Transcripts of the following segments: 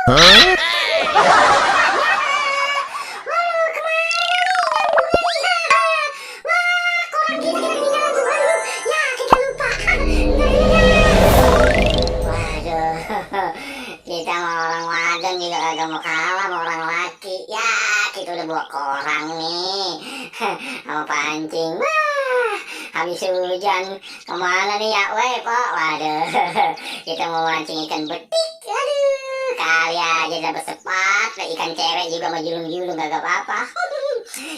Waduh, kita mau orang wajan juga kagak mau kalah sama orang laki. Ya, kita udah bawa koran nih, mau pancing. Wah, habis hujan kemana nih ya, weh Pak? Waduh, kita mau mancing ikan betik. Aduh, kali aja dapat sepat, ikan cewek juga mau julung-julung kagak apa-apa.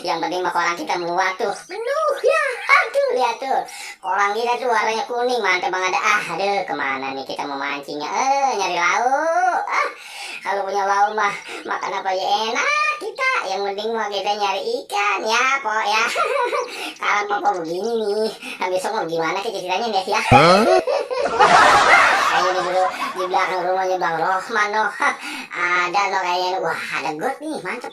Yang penting mah koran kita muat tuh, penuh ya. Aduh, lihat tuh, koran kita tuh warnanya kuning, mantep banget. Aduh, kemana nih kita mau mancingnya? Nyari lauk. Kalau punya lauk mah makan apa aja enak kita. Yang penting mah kita nyari ikan ya, Pok ya. Kalau Pok begini nih, besok mau gimana ceritanya nih ya? Kayaknya dulu di belakang rumahnya Bang Rohman loh. Ada loh kayaknya. Wah, ada got nih, mantep.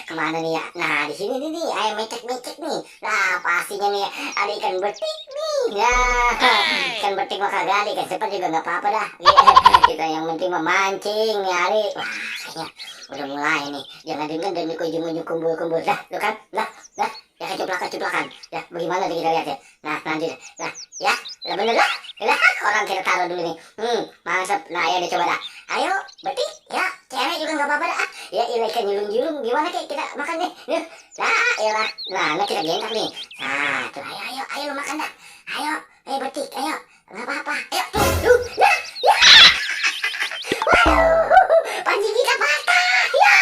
Kemana nih ya? Nah, di sini nih, ayo mecek-mecek nih. Nah, pastinya nih ada ikan betik nih. Nah, ikan betik mah kagak ada, ikan cepat juga nggak apa-apa dah. Kita yang penting memancing nyari. Wah, kayaknya udah mulai nih. Jangan dengar dan ujung-ujung kumpul-kumpul. Dah, tuh kan? Lah. Ya kecuplakan. Ya, bagaimana nih kita lihat ya. Nah, nanti lah. Ya, lah bener lah. Lah, orang kita taruh dulu nih. Mantap. Nah, ayo dicoba dah. Ayo, betik. Ya, cewek juga nggak apa-apa dah. Ya, ikan julung-julung gimana kayak kita makan nih. Nah, iyalah. Nah, kita gentak nih. Nah, tuh ayo lu makan dah. Ayo, betik, ayo. Nggak apa-apa. Ayo, tuh. Nah, ya. Waduh, panci kita patah. Ya.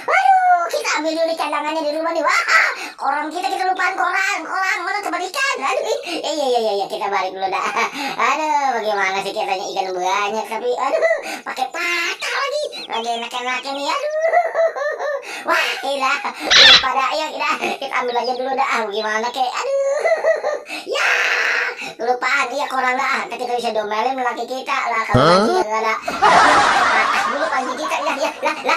Waduh, kita ambil dulu cadangannya di rumah nih. Wah, koran kita lupaan koran mana tempat ikan. Aduh, iya, kita balik dulu dah. Aduh, bagaimana sih katanya ikan banyak tapi aduh, pakai patah lagi enak-enaknya nih. Aduh, wah, gila, pada ya kita ambil aja dulu dah. Gimana kek, aduh, ya, kelupaan dia koran dah. Kita bisa domelin laki kita lah kalau panci nggak ada. Patah dulu panci kita ya, lah.